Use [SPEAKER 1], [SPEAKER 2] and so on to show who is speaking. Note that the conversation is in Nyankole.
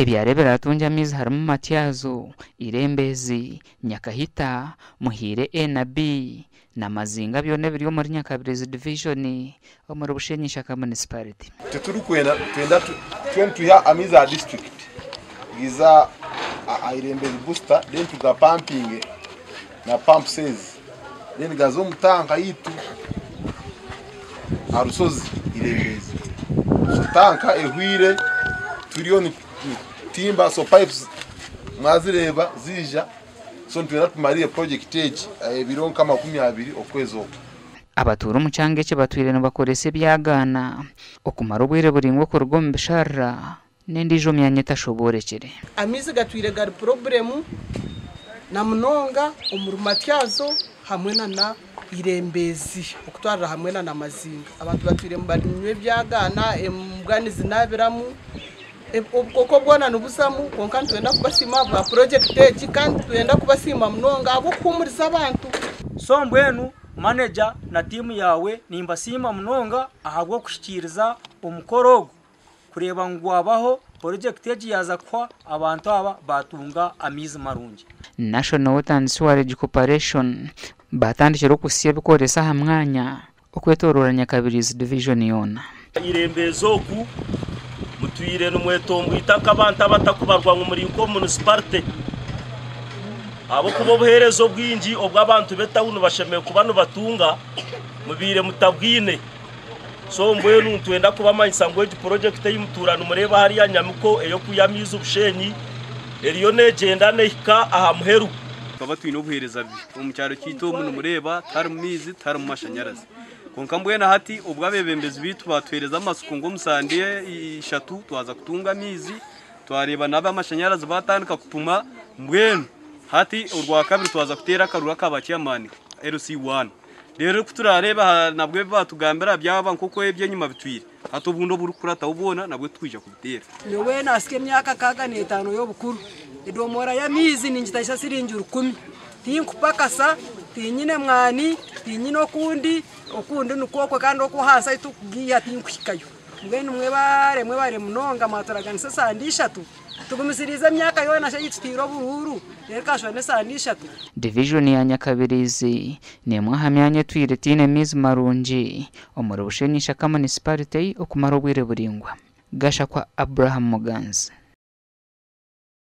[SPEAKER 1] Ebyaro ebiraatunge amaizi harimu Matyazo, Irembeezi, Nyakahita, Muhiire A na B na Mazinga byona ebiri omuri Nyakabirizi Divijoni omuri Bushenyi Ishaka Munisiparite.
[SPEAKER 2] Titurikwenda nitwenda twena twiha amaizi aha district giza aha Irembezi booster then tugapampinge na pumps ezi then gaze omu tanka yaitu aha rushozi Irembezi. So tanka ehweire turiyo nitutimba so pipes mwazireeba ziija so nitwenda tumarire project egi ebiro nka 20 okwezi oku.
[SPEAKER 1] Abatuura omu kyanga eki batwire nibakoresa ebyagaana okumara obwire buraingwa okuruga omu bisharara n'endiijo myanya etashoboorekire.
[SPEAKER 3] Amaizi gatwire gari purobulemu na munonga omuri Matyazo hamwe na Irembeezi okutwarira hamwe na Mazinga. Abantu batwire nibanywa ebyagaana, embwa nizinabiramu, obukooko bwona nibuzamu kwonka nitwenda kubasiima ahabwa purojekiti egi kandi nitwenda kubasiima munonga ahabw'okuhuumuriza abantu.
[SPEAKER 4] So mbwenu maneja na tiimu yaawe nimbasiima munonga ahabw'okuhikiiriza omukoro ogu kureeba ngu gwabaho, purojekiti egi yaaza kuhwa abantu aba baatunga amaizi marungi.
[SPEAKER 1] National Water and Sewerage Corporation baatandikire okuhitsya ebikoreso aha mwanya okwetoroora Nyakabirizi Divijoni yoona.
[SPEAKER 5] Irembeezi oku mutwire nimwetomboita nk'abantu abatakubarwa ngu muri nk'omu munisiparite ahabw'okuba obuheereza obwingi obu abantu b'etawuni bashemereire kuba nibatunga mubaire mutabwine. So mbwenu nitwenda kubamanyisa ngu egi purojekiti ei mutuura nimureeba hariya Nyamiko ey'okwiha amaizi Bushenyi eriyo neegyenda nehika aha muheru.
[SPEAKER 6] Tukaba twine obuheereza bubi omu kyaro kyaitu omu nimureeba tiharimu maizi tiharimu mashanyarazi. Kwonka mbwenu hati obu abeebembezi baitu baatuheereza amatsiko ngu omu sande ishatu twaza kutunga amaizi, twareeba n'ab'amashanyarazi baatandika kupima, mbwenu hati orwakabiri twaza kuteera akaruru aka ba chairman LC one. Reero ku turaareebe aha nabwo ebi baatugambira byaba nk'oku eby'enyima bitwire, hati obundi oburikukurataho bwona nabwo titwija kubuteera.
[SPEAKER 7] Nyowe naasika emyaka 65 y'obukuru, edomoora y'amaizi ningitahisa siringi rukumi. Tinkupakasa, tinyine mwani, tinyine okundi, okundi nikwo okwo kandi okwo ahansi ahu turikugiiha tinkuhikayo. Mbwenu mwebare mwebare munonga mwaturaganisa esande ishatu, tugumisiriize emyaka yoona shi ei tutaire oburuuru reero ekashusha n'esande ishatu.
[SPEAKER 1] Divijoni ya Nyakabirizi n'emwe aha myanya etwire etaine maizi marungi omuri Bushenyi Ishaka Munisiparite okumara obwire buraingwa. Gashakwa Abraham Muganzi.